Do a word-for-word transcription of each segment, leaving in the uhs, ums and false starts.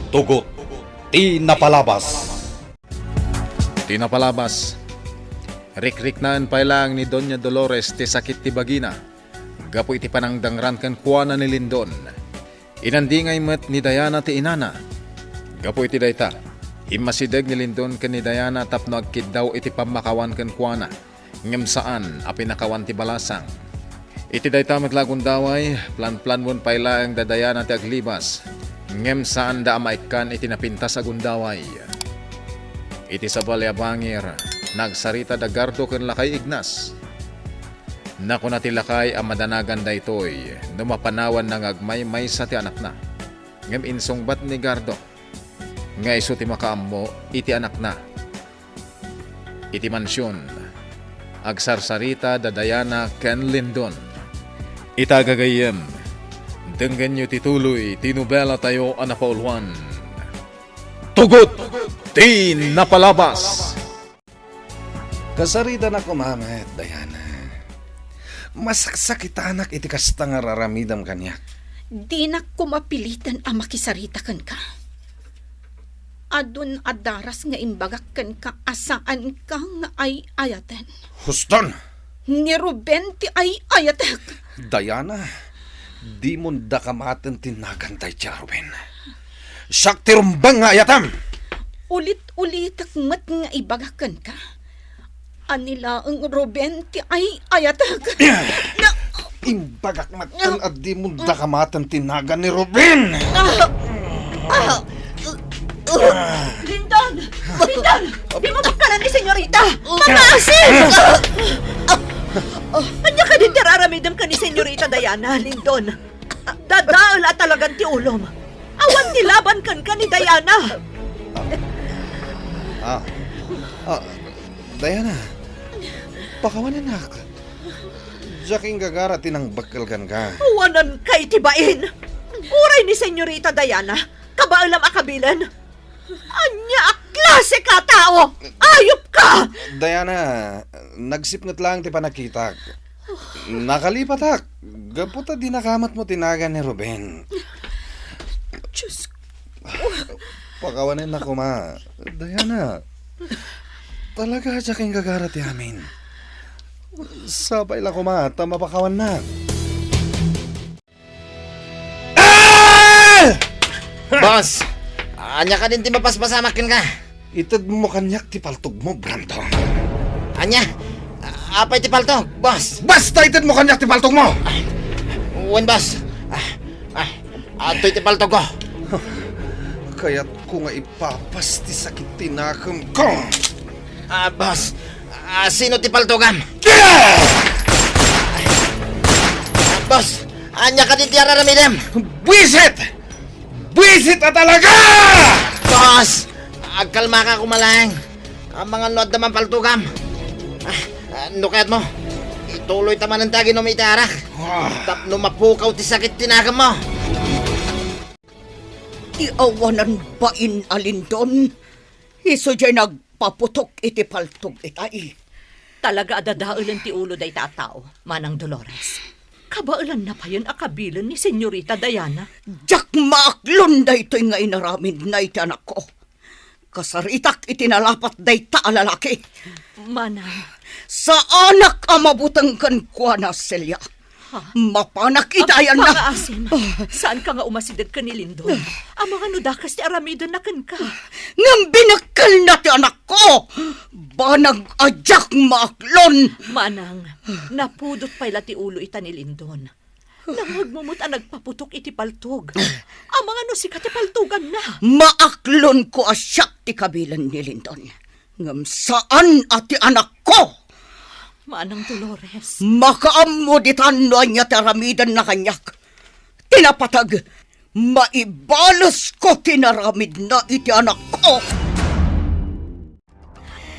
Tugot ti napalabas. Ti napalabas, rikriknaen pay laeng ni Doña Dolores ti sakit ti bagina gapu iti panangdangran kenkuana ni Lindon. Inandingay met ni Diana ti inana. Gapu iti dayta, immasideg ni Lindon ken ni Diana tapno agkiddaw iti pammakawan kenkuana, ngem saan a pinakawan ti balasang. Iti dayta met la a gundaway, planplanwen pay laeng da Diana ti aglibas, ngem saanda a maikkan iti napintas a gundaway. Iti sabali a bangir, nagsarita da Gardo ken Lakay Ignas. Nakuna ti lakay a madanagan daytoy no mapanawanna nga agmaymaysa ti anakna. Ngem insungbat ni Gardo nga isu ti makaammo iti anakna. Iti mansion, agsarsarita da Diana ken Lindon. Ita gagayyem, denggenyo ti tuloy ti nobelatayo a napauluan, Tugot ti Napalabas. Kasaritanak koma met, Diana. Masaksakitanak iti kasta nga raramidem kaniak. Dinak koma piliten a makisarita kenka. Adun a daras nga imbagak kenka a saanka nga ay-ayaten. Huston! Ni Ruben ti ay-ayatek. Diana, dimon dakamaten ti nagan dayta a Ruben. Siak ti rumbeng nga ayatem! Ulit-ulitek met nga ibagak kenka a ni laeng Ruben ti ay-ayatek. Na- Imbagak met a dimon dakamaten ti nagan ni Ruben! Ah! Ah! Lindon! Lindon! Di mo bakkalan ni Senyorita! Mama, asin! Ania kadi ti ar-aramidem ken ni Senyorita Diana, Lindon? Dadael a talagan ti ulom. Awan ti laban kenka ni Diana. Ah. Ah. Ah. Diana, pakawanennak. Diak inggagara ti nangbekkel kenka. Awananka iti bain. Uray ni Senyorita Diana, kabaelam a kabilen. Ania a klaseka a tao? Ayupka! Diana, nagsipnget laeng ti panagkitak. Nakalipatak, gapu ta dinaka met mo ti nagan ni Ruben. Diyos ko. Pakawanennak koma. Diana, talaga a diak inggagara ti amin. Sapay la koma ta mapakawannak. Ah! Boss, ania kadin ti mapaspasamak kenka? Itedmo kaniak ti paltogmo, Brandon. Ania? Apay ti paltog, boss? Basta itedmo kaniak ti paltogmo! Wen, boss. Ah, ah, adtoy ti paltogko. Kayatko nga ipapas ti sakit ti nakemko. Ah, boss. Ah, sino ti paltogam? Ah! Boss, ania kadi ti ar-aramidem? Buisit! Buisit a talaga! Boss, agkalmaka koma laeng. Amangan no adda man paltogam. Ah, ah, no kayatmo, ituloy ta manen ti aginom iti arak. Ah. Tapno mapukaw ti sakit ti nakemmo. Ti awanan bain a Lindon, isu diay nagpaputok iti paltog itay. Talaga a dadaelen ti ulo dayta a tao, Manang Dolores. Kabaelanna payen a kabilen ni Senyorita Diana. Diak maaklon daytoy nga inaramidna iti anakko. Kasaritak iti nalapat dayta a lalaki. Manang. Saanak a mabuteng kenkuana, Celia. Ha? Mapanak iti ayanna. Agpangaasim. Ah. Saanka nga umasideg ken ni Lindon? Amangan no dakes ti aramidenna kenka. Ngem binekkelna ti anakko. Banag a diak maaklon. Manang, napudot pay la ti ulo ita ni Lindon. Nangngegmo met a nagpaputok iti paltog. Amangan no sika ti paltoganna. Maaklonko a siak ti kabilen ni Lindon. Ngem saan a ti anakko. Manang Dolores. Makaammo ditan no ania ti aramidenna kaniak. Ti napateg, maibalesko ti inaramidna iti anakko.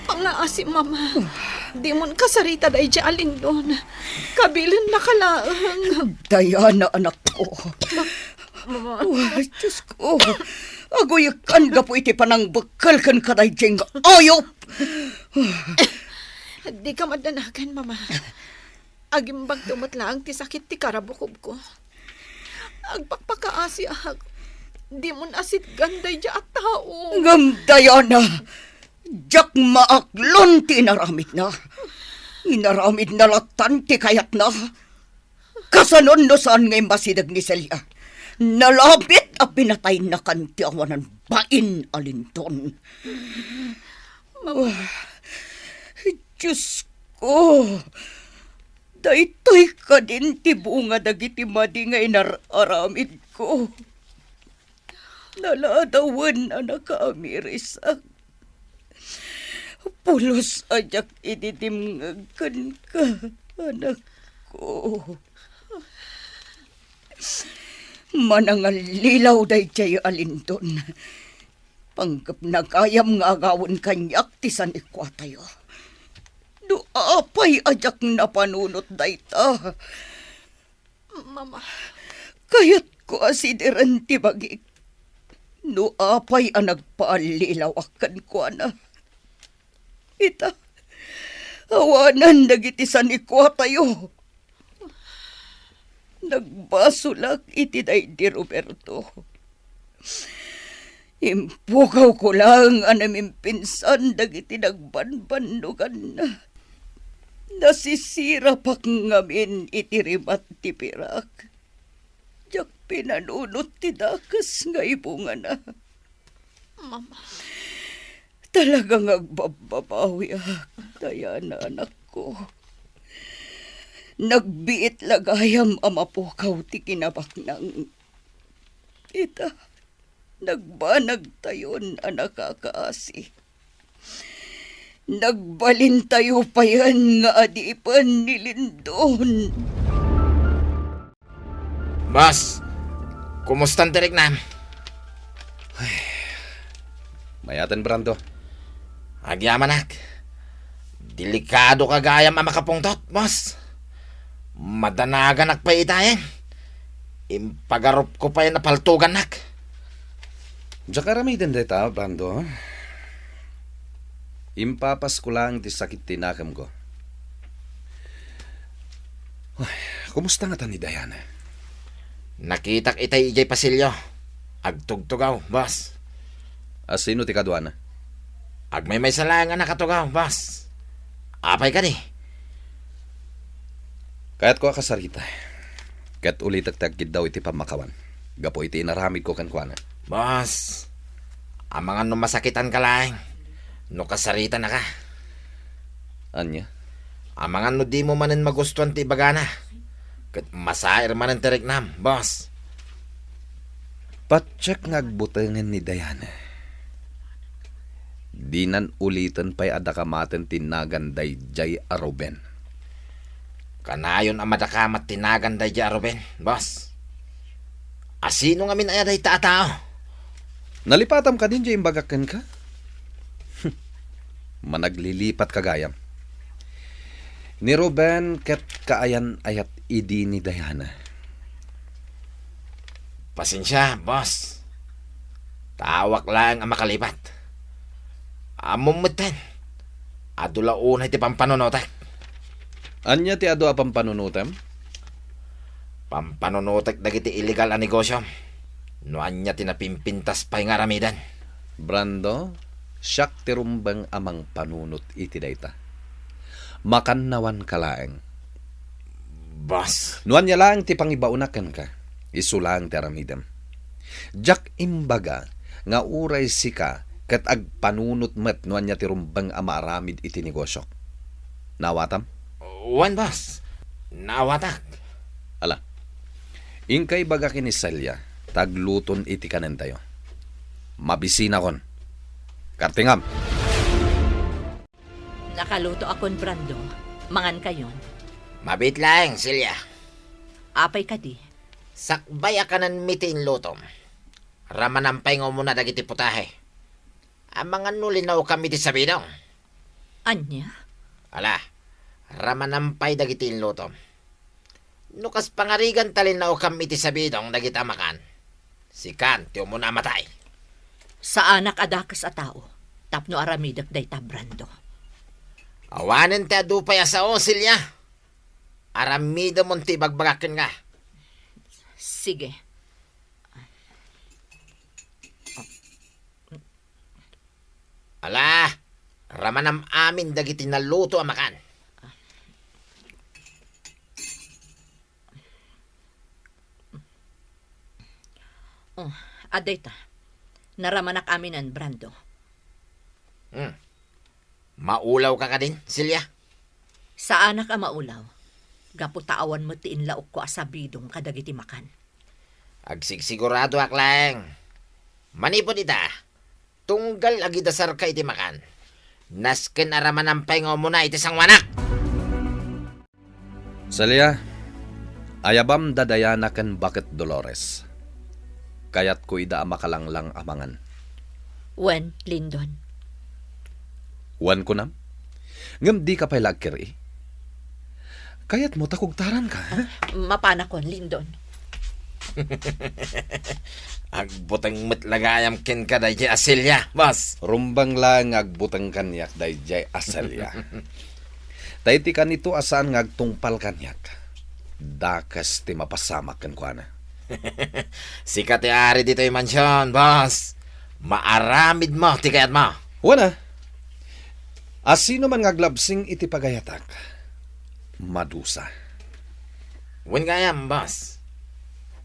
Pangaasim, Mama. Dimon kasarita daydiay a Lindon. Kabilennaka laeng. Diana, anakko. Mama. Oh, Diyos ko. Aguyekkan gapu iti panangbekkel kenka daydiay nga ayup. Dika madanagan, Mama. Agimbagto met laeng ti sakit ti karabukobko. Agpakpakaasiak. Dimon asitgan daydiay a tao. Ngem Diana, diak maaklon ti inaramidna. Inaramidna lattan ti kayatna. Kasano no saan nga immasideg ni Celia? Nalabit a pinataynakan ti awanan bain a Lindon. Mama. Ah, Diosko, daytoy kadin ti bunga dagiti madi nga inar-aramidko. Naladawen a nakaamirisak. Pulos a diak ididimngeg kenka, anakko. Manangallilaw daydiay a Lindon. Panggepna gayam nga agawen kaniak ti sanikuatayo. No apay a diak napanunot dayta. Mama. Kayatko a sideren ti bagik no apay a nagpaallilawak kenkuana. Ita, awanen dagiti sanikuatayo. Nagbasolak iti daydi Roberto. Impugawko laeng a namimpinsan dagiti nagbanbannoganna. Nasisirapak ngamin iti rimat ti pirak. Diak pinanunot ti dakes nga ibungana. Mama. Talaga nga agbabbabawiak, Diana, anakko. Nagbiit la gayam a mapukaw ti kinabaknang. Ita, nagbanagtayon a nakakaasi. Nagbalintayo payen nga adipen ni Lindon. Boss, kumustan ti riknam? Ay, mayaten, Brando. Agyamanak. Delikadoka gayam a makapungtot, boss. Madanaganak pay itayen. Impagarupko pay a napaltogannak. Diak aramiden dayta, Brando. Impapasko laeng ti sakit ti nakemko. Ay, kumusta ngata ni Diana? Nakitak itay idiay pasilio. Agtugtugaw, boss. Asino ti kaduana? Agmaymaysa laeng a nakatugaw, boss. Apay kadi? Kayatko a kasarita. Ket ulitek ti agkiddaw iti pammakawan gapu iti inaramidko kenkuana. Boss, amangan no masakitanka laeng no kasaritanaka. Ania? Amangan no dimo manen magustuan ti ibagana ket masair manen ti riknam, boss. Patiek nga agbutengen ni Diana. Dinan uliten pay a dakamaten ti nagan daydiay a Ruben. Kanayon a madakamat ti nagan daydiay a Ruben, boss. Asino ngamin aya dayta a tao? Nalipatam kadi diay imbagak kenka? Managlilipat ka gayam. Ni Ruben ket kaayan-ayat idi ni Diana. Pasensia, boss. Taawak laeng a makalipat. Ammom metten, adu la unay ti pampanunotek. Ania ti adu a pampanunotem? Pampanunotek dagiti illegal a negosiom. No ania ti napimpintas pay nga aramiden. Brando, siak ti rumbeng a mangpanunot iti dayta. Makannawanka laeng. Boss. No ania laeng ti pangibaonak kenka, isu laeng ti aramidem. Diak imbaga nga uray sika ket agpanunot met no ania ti rumbeng a maaramid iti negosiok. Naawatam? Wen, boss. Naawatak. Ala. Inka ibaga ken ni Celia ta agluton iti kanentayo. Mabisinakon. Kartingam. Nakalutoakon, Brando. Mangankayon. Mabiit laeng, Celia. Apay kadi? Sakbay a kanenmi ti inlutom, ramanam pay nga umuna dagiti putahe. Amangan no linaokam iti sabidong. Ania? Ala, ramanam pay dagiti inlutom. No kas pangarigan ta linaokam iti sabidong dagiti a makan, sikan ti umuna a matay. Saanak a dakes a tao tapno aramidek dayta, Brando. Awanen ti adu pay a sao, Celia. Aramidemon ti ibagbagak kenka. Sige. Ala, ramanam amin dagiti naluto a makan. Oh, adda ita. Naramanak aminen, Brando. Hmm. Maulawka kadin, Celia? Saanak a maulaw. Gapu ta awan met ti inlaokko a sabidom kadagiti makan. Agsigsiguradoak laeng. Manipud ita, tunggal agidasarka iti makan, nasken a ramanam pay nga umuna iti sangoanak. Celia, ayabam da Diana ken baket Dolores. Kayatko ida a makalanglang a mangan. Wen, Lindon. Wen kunam? Ngem dika pay la agkir-i? Kayatmo ta kugtaranka, ha? Mapanakon, Lindon. Agbuteng met la gayam kenka daydiay a Celia, boss. Rumbeng laeng nga agbuteng kaniak daydiay a Celia. Ta iti kanito a saan nga agtungpal kaniak, dakes ti mapasamak kenkuana. Sika ti ari ditoy mansion, boss. Maaramidmo ti kayatmo. Wen a, asino man nga aglabsing iti pagayatak, madusa. Wen gayam, boss.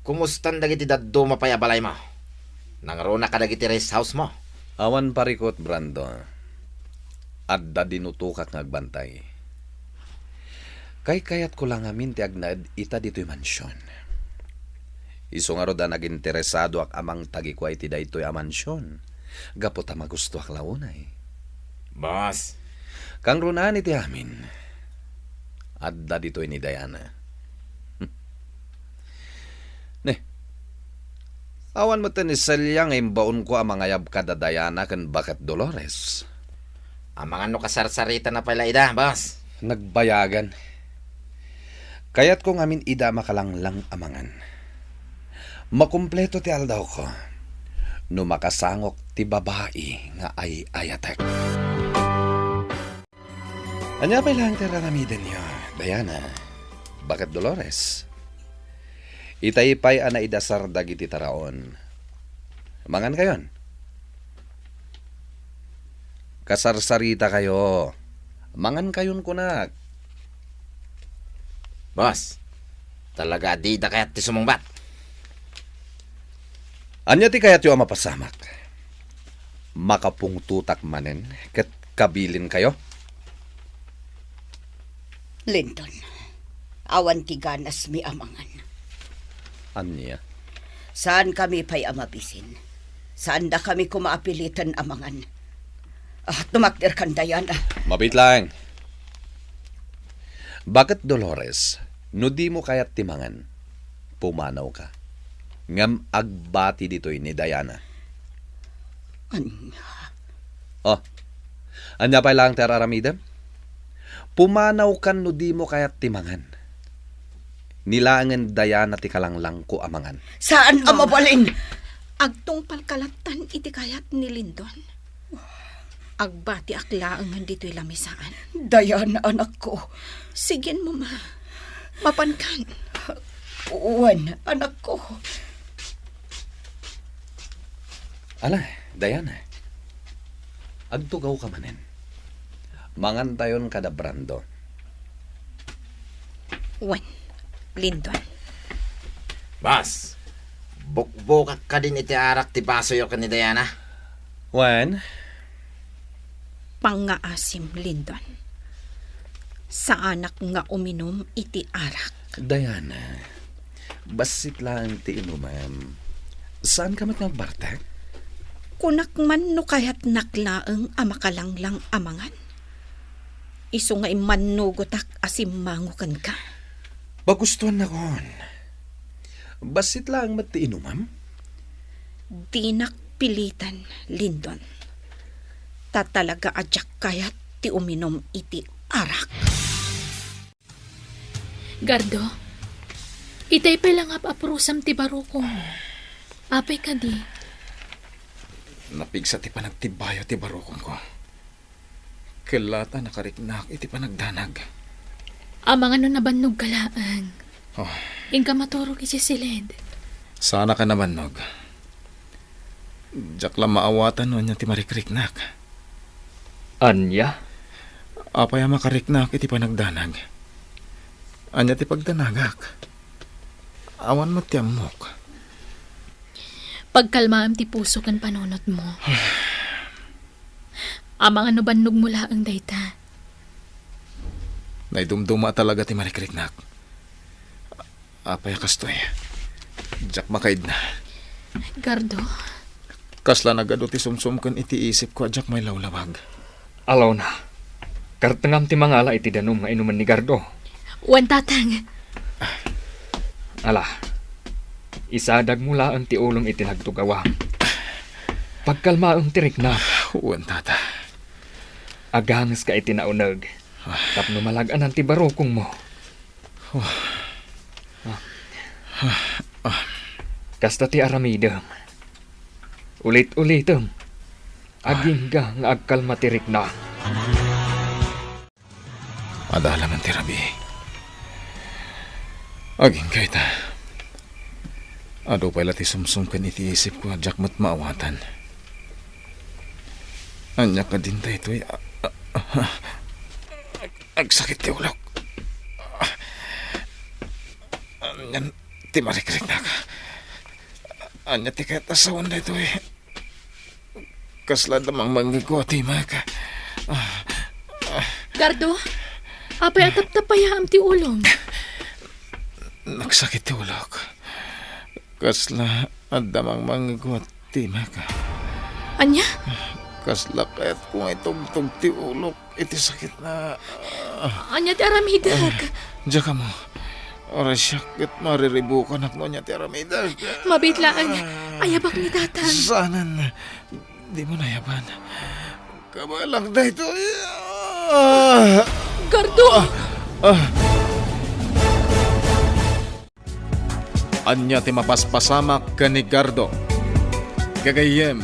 Kumustan dagiti dadduma pay a balaymo? Nangruna kadagiti rest housemo? Awan parikut, Brando. Adda dinutokak nga agbantay. Kaykayatko la ngamin ti agnaed ita ditoy mansion. Isu ngarud a naginteresadoak a mangtagikua iti daytoy a mansion gapu ta magustoak la unay. Boss. Kangrunaan iti amin, adda ditoy ni Diana. Ne, awan met ni Celia nga imbaonko a mangayab kada Diana ken baket Dolores. Amangan no kasarsaritana pay la ida, boss. Nagbayagan. Kayatko ngamin ida a makalanglang a mangan. Makumpleto ti aldawko no makasangok ti babai nga ay-ayatek. Ania pay laeng ti ar-aramidenyo, Diana? Baket Dolores? Itay pay a naidasar dagiti taraon. Mangankayon? Kasarsaritakayo. Mangankayon kunak. Boss, talaga a dida kayat ti sumungbat. Ania ti kayatyo a mapasamak? Makapungtotak manen ket kabilinkayo? Lindon, awan ti ganasmi a mangan. Ania? Saankami pay a mabisin. Saandakami koma a piliten a mangan. Ah, tumakderkan, Diana. Mabiit laeng. Baket Dolores, no dimo kayat ti mangan, pumanawka. Ngem agbati ditoy ni Diana. Ania? Oh, ania pay laeng ti ar-aramidem? Pumanawkan no dimo kayat ti mangan. Ni laengen Diana ti kalanglangko a mangan. Saan a mabalin? Agtungpalka lattan iti kayat ni Lindon. Agbatiak laengen ditoy lamisaan. Diana, anakko. Sigen, Mama. Mapankan. Wen, anakko. Ala, Diana. Agtugawka manen. Mangantayon kada Brando. Wen, Lindon. Boss, bukbukak kadin iti arak ti basoyo ken ni Diana? Wen? Pangngaasim, Lindon. Saanak nga uminum iti arak. Diana, bassit laeng ti inumem. Saanka met nga agbartek? Kunak man no kayatnak laeng a makalanglang a mangan. Isu nga immannugotak a simmango kenka. Pagustuannakon. Bassit laeng met ti inumem? Dinak piliten, Lindon. Ta talaga a diak kayat ti uminum iti arak. Gardo, itay pay la nga ap-aprosam ti barukong. Apay kadi? Napigsa ti panagtibbayo ti barukongko. Ket la ta nakariknak iti panagdanag. Amangan no nabannogka laeng. Oh. Inka maturog iti siled. Saanak a nabannog. Diak la maawatan no ania ti marikriknak. Ania? Apay a makariknak iti panagdanag? Ania ti pagdanagak? Awan met ti ammok. Pagkalmaem ti puso ken panunotmo. Amangan no bannogmo laeng dayta. Naidumduma talaga ti marikriknak. Apay a kastoy? Diak makaidna. Gardo? Kasla nagadu ti sumsumken iti isipko a diak mailawlawag. Alona, kartengam ti mangala iti danum nga inumen ni Gardo. Wen, Tatang. Ala, isadagmo laeng ti ulom iti nagtugawam. Pagkalmaem ti riknak. Wen, Tata. Agangeska iti nauneg tapno malag-anan ti barukongmo. Kasta ti aramidem. Ulit-ulitem. Agingga nga agkalma ti rikna. Adda laeng ti rabii. Agingga ita. Adu pay la ti sumsumken iti isipko a diak met maawatan. Ania kadin daytoy? A-, a-, a-, agsakit ti ulok. Ania ti marikriknak? Ania ti kayat a sawen daytoy? Kasla adda mangmangngegko a timek. Gardo, apay a taptapayaam ti ulom? Nagsakit ti ulok. Kasla adda mangmangngegko a timek. Ania? Kasla kayatko nga itugtog ti ulok iti sakitna. Ania ti aramidek? Diak ammo. Uray siak ket mariribukanak no ania ti aramidek. Mabiit laeng. Ayabak ni Tatang. Saanen. Dimo nayaban. Kabaelak daytoy. Ah! Gardo! Ah! Ah! Ania ti mapaspasamak ken ni Gardo? Gagayyem,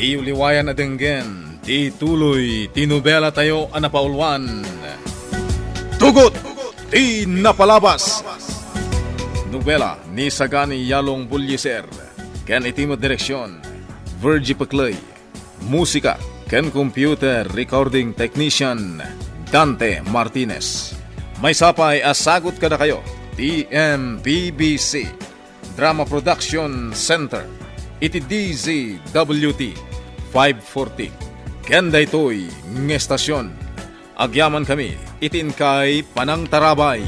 diyo liwayan a denggen ti tuloy ti nobelatayo a napauluan, Tugot ti Napalabas. Nobela ni Sagani Yalong Bullieser ken iti met direksion, Virgie Pecley. Musika ken computer recording technician, Dante Martinez. Maysa pay a sagut kadakayo ti M P B C Drama Production Center iti D Z W T five forty. Ken daytoy nga estasion, agyamankami iti inkay panangtarabay.